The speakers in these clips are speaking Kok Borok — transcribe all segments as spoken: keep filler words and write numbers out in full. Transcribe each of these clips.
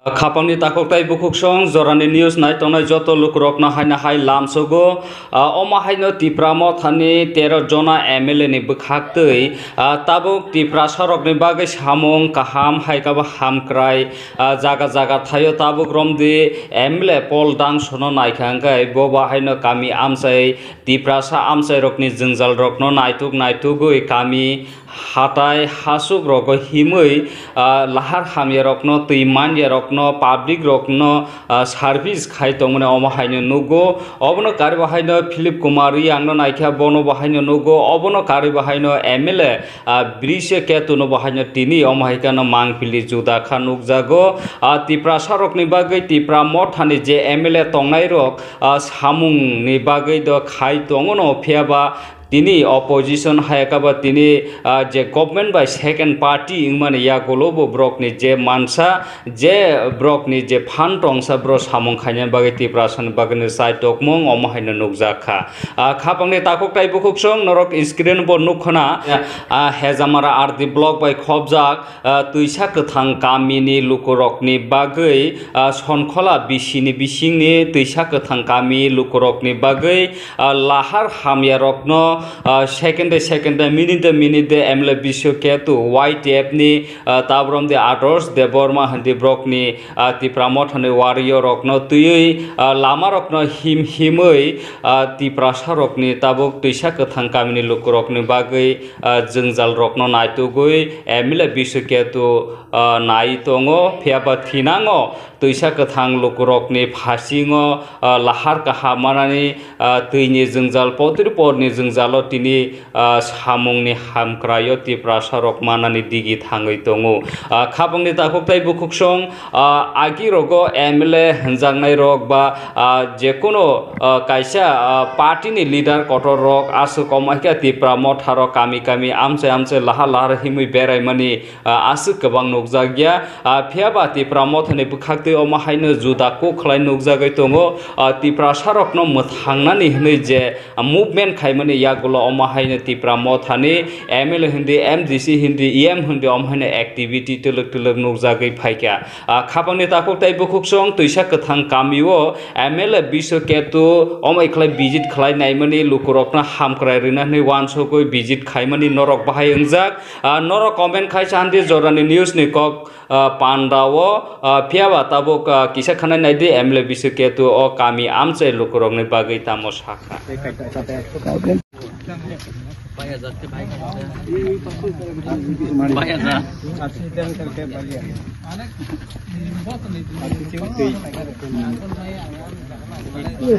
Khapangni takhuk tai bukhuksong jorani news nai tongnai joto lukurokno haino hai lamsogo. Ah, omo haino Tipra mothani tero jona M L A ni bwkhaktwi, ah, tabuk Tiprasarokni bagwi samung kaham hai khe bo hamkrai, ah, jaga jaga thaio tabuk romdi M L A Paul Dangsono naikha hwnkhe bo bahaino kami amchai Tiprasa amchairokni jwngjalrokno naituk naitugwi kami hatai hasuk rogo himwi, ah, lahar hamya rokno, twi manya rokno, public rokno, ah, service khai tongmani omo haino nugo. Obono karwi bahaino Philip Kumar Riyangno naikha, bono bahaino nugo. Obono karwi bahaino M L A, ah, Brisha Ketuno bahaino tini omo hai kheno mangpili juda kha nukjago. Ah, Tiprasa rokni bagwi Tipra mothani je M L A tongnai rok, ah, samungni bagwi do khai tongo no, phiya ba tini opposition hai khe ba tini, ah, je government bai second party wngmani yagulo bo borokni je mansa, je borokni je phan tongsa bro samung khaina bagwi Tiprasani bagwi no chai tokmung omo haino nukjak kha. Ah, khapangni takhuk tai bukhuksong norok screen bo nukkhana, ah, Hejamara R D block bai khobjak, ah, twisa kwthang kamini lukurokni bagwi, ah, Sonkhola bisini bisingni twisa kwthang kami lukurokni bagwi, ah, lahar hamya rokno, ah, second day, second day, minute day, minute day M L A Biswa Ketu Y T F ni, ah, tabrom de Adarsh Debbarma hindi brokni, ah, Tipra mothani warrior rokno twiwi, ah, lama rokno him himwi, ah, Tiprasa rokni tabuk twisa kwthang kamini lukurokni bagwi, ah, jwngjal rokno naitugwi M L A Biswa Ketu, ah, nai tongo, phiya ba thinango twisa kwthang lukurokni phasingo, ah, lahar kaham manani, ah, twini jwngjal, potri porni jwngjalo tini, ah, samungni hamkraio Tiprasa rok manani digi thangwi tongo. Ah, khapangni takhuk tai bukhuksong, ah, agi rogo M L A hwnjaknai rok ba, ah, jekuno, ah, kaisa, ah, party ni leader kotor rok aswk omo hai khe Tipra motha rok kami kami amchai amchai lahar lahar himwi beraimani, ah, aswk kwbang nukjakya. Ah, phiya ba Tipra mothani bwkhaktwi omo haino juda kuk khlai nukjagwi tongo. Ah, Tiprasa rokno mwthangnani hwnwi je, ah, movement khaimani yagulo omo haino Tipra mothani M L A hindi, M D C hindi, E M hindi omo haino activity twlwk twlwk nukjagwi phaikha. Ah, khapangni takhuk tai bukhuksong twisa kwthang kamio M L A Biswa Ketu omo ikhlai visit khlai naimani lukurokno hamkrai rwna hwnwi wansugwi visit khaimani norok bahai wngjak. Ah, norok comment khai sa handi jorani news ni kok, ah, panda o, ah, phiya ba tabuk, ah, kisa khanai nai di M L A Biswa Ketu o kami amchai lukurokni bagwi tamo sakha.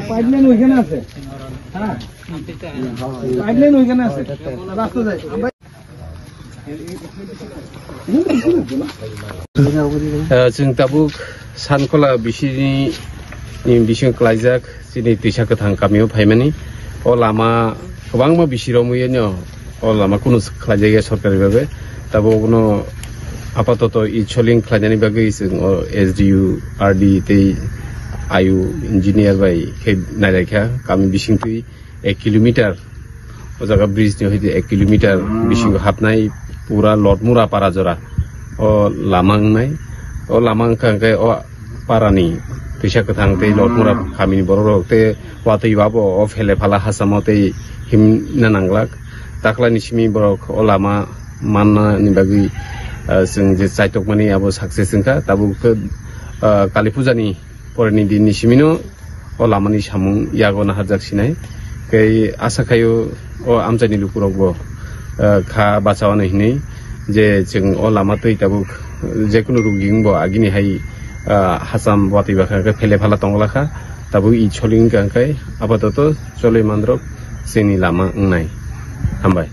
Pipeline ওইখানে আছে। হ্যাঁ, পাইপলাইন ওইখানে আছে, রাস্তা যায়। Eh, chwng tabuk Sankhola bisini, ni bising klaijak chini twisa kwthang kamio phaimani. O lama kwbangma bisi romwi no, o lama kunu khlaijak ya sorkari bhabe. Tabuk no apatoto i soling khlainani bagwi chwng o S D U, R D tei I U engineer bai khe nailaikha kami bisingtwi ek kilometer, o jaga bridge ni hoite ek kilometer bisingo hapnai pura Lotmura para jora. O lama wngnai, o lama wngkha hwnkhe o para ni twisa kwthang tei Lotmura kami ni borok rok tei watwi babo o phele phala hachamo tei himna nanglak. Taklai ni simi borok o lama manna ni bagwi, ah, chwng je chaitokmani abo success wngkha. Tabuk khe, ah, Kali Puja ni poreni din ni simino o lamani samung yago naharjak sinai. Tei asa khaio o amchaini lukurokbo, eh, kha bachao hinwi je chwng o lama twi tabuk jekunu rugwingbo agini hai, eh, hacham watwi bakha khe phele phala tongwlakha. Tabuk i soling wngkha hwnkhe apatoto choli mandrok chini lama wngnai. Hambai.